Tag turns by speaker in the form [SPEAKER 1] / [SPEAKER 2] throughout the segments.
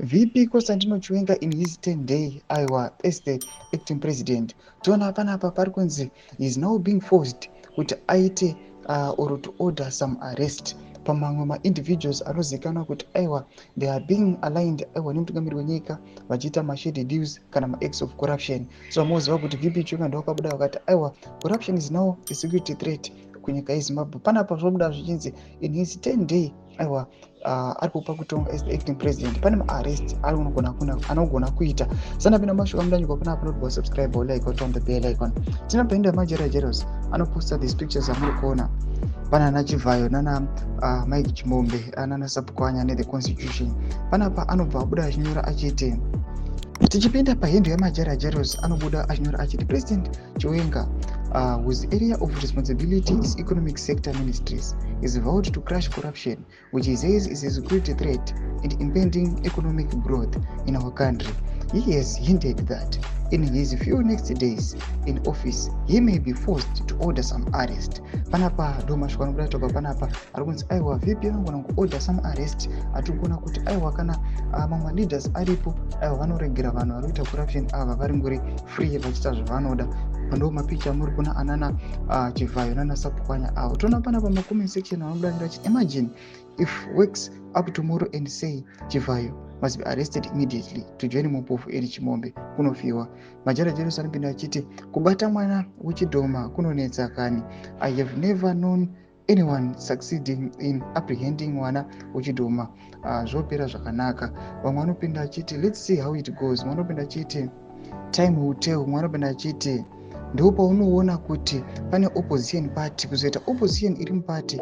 [SPEAKER 1] VP Constantino Chiwenga in his 10 day, aiwa, as the acting president, toona panapa pari kunzi is now being forced kuti aite or to order some arrest pamamwe maindividuals anozivikanwa kuti, aiwa, they are being aligned, aiwa, nemutungamiri wenyika, vachiita mashady deals kana maacts of corruption. So moziva kuti VP Chiwenga ndowakabuda vakati, aiwa, corruption is now a security threat kunyika yeZimbabwe. Panapa zvobuda zvichinzi in his 10 day, aiwa, ari kupa kutonga as the acting president, pane maarrest anogona kuita. Sanapinda mashoko amudanyikwa panapa, notibva subscribe, like, on the bell icon. Tinapinda Majera Jeros anoposta these pictures amuri kuona panana Chivhayo nana Mike Chimombe, nana Sapukwanya nethe constitution. Panapa anobva abuda achinyora achiti, tichipinda pahandle yaMajara Jeros, anobuda achinyora achiti President Chiwenga, whose area of responsibility is economic sector ministries, is vowed to crush corruption, which he says is a security threat and impending economic growth in our country. He has hinted that in his few next days in office, he may be forced to order some arrest. Panapa ndo mashoko anobuda tobva panapa ari kunzi, aiwa, VP vanogona kuorder some arrest. Atiri kuona kuti, aiwa, kana mamwe leaders aripo, aiwa, vanoregera vanhu vari kuita corruption ava vari ngori free vachiita zvavanoda. Ndo mapicha amuri kuona anana Chivhayo nana Sapukwanya avo. Toona panapa macomment section vanobuda achiti, "Imagine if wakes up tomorrow and say Chivhayo must be arrested immediately to join Mupofu and Chimombe, kunofiwa." Majara Jerusa anopinda achiti, "Kubata mwana wechidhoma kunonetsa kani. I have never known anyone succeeding in apprehending mwana wechidhoma zvopera zvakanaka." Vamwe vanopinda achiti, "Let's see how it goes." Mumwe anopinda achiti, "Time will tell." Mumwe anopinda achiti, "Ndo paunoona kuti pane opposition party, kuzoita opposition iri mupati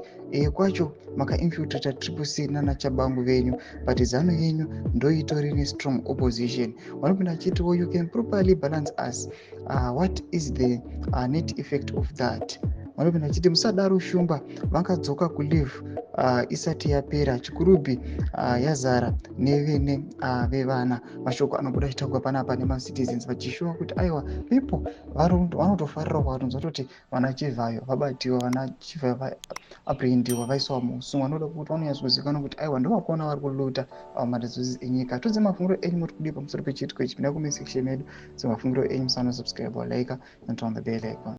[SPEAKER 1] kwacho makainfiltrata Triple C nana Chabangu venyu, but ZANU yenyu ndoitori nestrong opposition." Vanopinda achiti, "Well, you can properly balance us. What is the net effect of that?" Vanopinda achiti, "Musadaro shumba, vangadzoka kuleave isati yapera. Chikurubhi yazara nevene vevana." Mashoko anobuda achitaurwa panapa nemacitizens vachishuva kuti, aiwa, people vanotofarira vatonzwa toti vana Chivhayo vabatiwa, vana Chivhayo vaapprehendiwa, vaiswa muusungwa. Vanoda kuti vanonyatsozivikanwa kuti, aiwa, ndovakuona vari kuloota maresources enyika. Tudze mafungiro enyu, muri kudii pamusoro pechiitiko ichi? Pinda comment section medu, semafungiro enyu. Musana subscribe, like and on the bell icon.